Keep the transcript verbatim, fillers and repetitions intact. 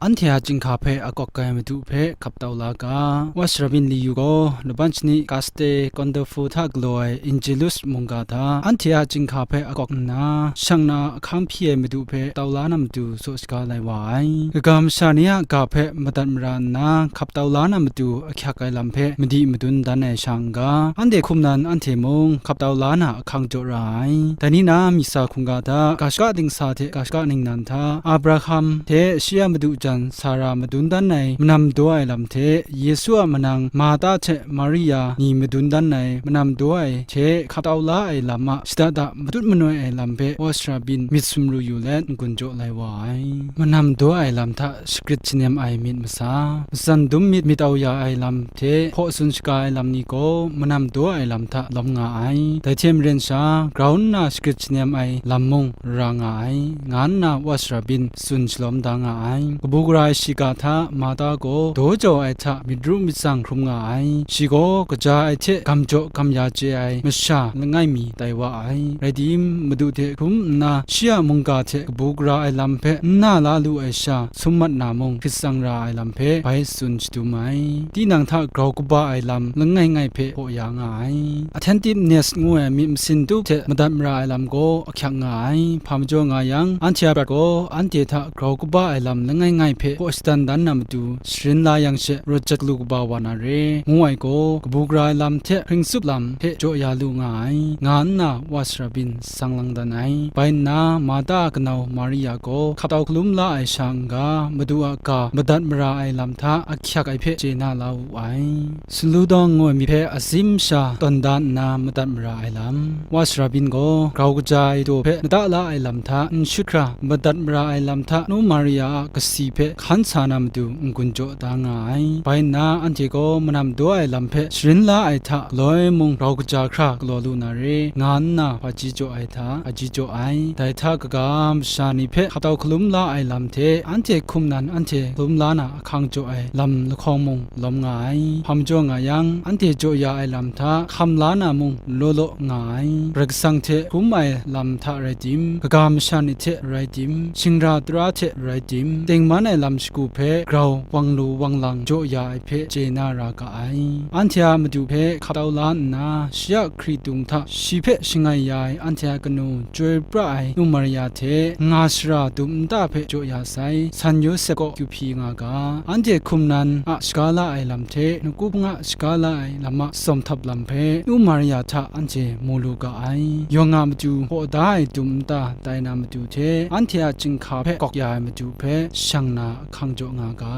anhte a chyinghka hpe akawk ai Madu hpe hkap tau la ga. Watch Rabin Liyu gaw laban shani Kaste Kondofu hta galaw ai Angelus mungga hta anhte a chyinghka hpe akawk nna, shang na ahkang hpyi ai Madu hpe tau la na matu saw shaga lai wa ai. Kaga masha ni a ga hpe madat mara nna hkap tau la na matu ahkyak ai lam hpe madi madun dan ai sha n-ga, anhte hkum nan anhte mung hkap tau la na ahkang jaw ra ai. Dai ni na misa hkungga hta, ga shaka dingsa hte ga shaka ningnan hta, Abraham hte shi a madu jan Sara madun dan ai manam daw ai lam hte, Yesu a manang Marta hte Maria ni madun dan ai manam daw ai hte hkap tau la ai lam a shada da matut manoi ai lam hpe Watch Rabin myit sumru yu let n-gun jaw lai wa ai. Manam daw ai lam hta shagrit shanem ai myit masa, matsan dum myit myit au ya ai lam hte hpaw tsun shaga ai lam ni gaw manam daw ai lam hta lawm nga ai. Dai hte maren sha, grau nna shagrit shanem ai lam mung ra nga ai, nga nna Watch Rabin tsun shalawm da nga ai. Kabu gara ai shiga hta Marta gaw daw jau ai hta myit ru myit tsang hkrum nga ai. Shi gaw kaja ai hte gam jaw gam ya chye ai masha langai mi tai wa ai. Rai tim, Madu hte hkrum nna shi a mungga hte kabu gara ai lam hpe n na la lu ai sha, sum mat na mung hkrit tsang ra ai lam hpe bai tsun shadum ai. Tinang hta grau kaba ai lam langai ngai hpe hpaw ya nga ai. Attentiveness ngu ai myit masin tup hte madat mara ai lam gaw ahkyak nga ai. Hpa majaw nga yang, anhte a prat gaw anhte hta grau kaba ai lam langai ngai hpe hpaw shadan dan na matu, sharin la yang she rawt jat lu kaba wa na re, ngu ai gaw, kabu gara ai lam hte hpring tsup lam hpe jaw ya lu nga ai, nga nna Watch Rabin sang lang dan ai. Bai nna, Marta a kanau Maria gaw hkap tau hkalum la ai sha n-ga, Madu a ga madat mara ai lam hta ahkyak ai hpe chye na la wu ai. Sunlu dawng ngu ai myit hpe azim sha tawn da nna madat mara ai lam. Watch Rabin gaw grau kaja ai daw hpe mada la ai lam hta n shut hkra, madat mara ai lam hta nu Maria a kasi hpe hkan sa na matu n-gun jaw da nga ai. Bai nna anhte gaw manam daw ai lam hpe sharin la ai hta galoi mung grau kaja hkra galaw lu na re, nga nna hpaji jaw ai hta hpaji jaw ai. Dai hta kaga masha ni hpe hkap tau hkalum la ai lam hte anhte hkum nan anhte hkalum la na ahkang jaw ai lam lahkawng mung lawm nga ai. Hpa majaw nga yang, anhte jaw ya ai lam hta hkam la na mung law law nga ai. Karai Kasang hte hkrum ai lam hta rai tim, kaga masha ni hte rai tim, shingra tara hte rai tim, tengman ai lam shagu hpe grau wang lu wang lang jaw ya ai hpe chye na ra ga ai. Anhte a Madu hpe hkap tau la nna, shi a hkritung hta shi hpe shangai ya ai anhte a kanu chyoi pra ai nu Maria hte nga shara dum nta hpe jaw ya sai, San Yawsep kaw kyu hpyi nga ga, anhte hkum nan a shaga la ai lam hte, nakupang a shaga la ai lam a tsawm htap lam hpe, nu Maria hta anhte mu lu ga ai. Yawng a matu hpaw da ai dum nta tai na matu hte, anhte a chyinghka hpe kawk ya ai matu hpe shang na ahkang jaw nga ga.